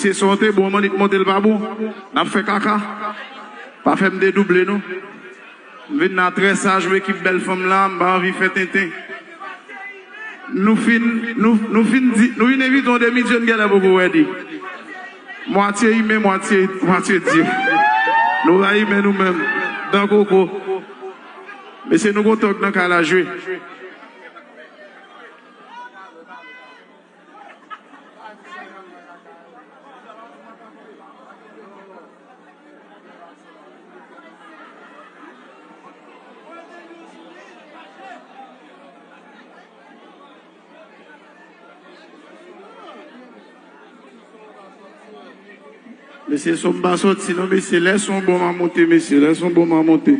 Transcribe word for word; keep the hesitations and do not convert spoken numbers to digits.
Mesye, sa w te bon, mannik monte l pa bon. N ap fè kaka. Pa fè m dedouble, non. M vin la trè saj, ou ekip bèl fanm la, m pa anvi fè tenten. Nou fin, nou, nou fin di, nou vin envite yon demi dye n genlè poko wè li. Mwatye imen, mwatye, mwatye dye. Nou pa imen nou menm. Dan koko. Mesye, nou gon tòg nan kay la jwe. Mesye, son pa soti non, mesye. Lè son bon, m a monte, mesye. Lè son bon, m a monte.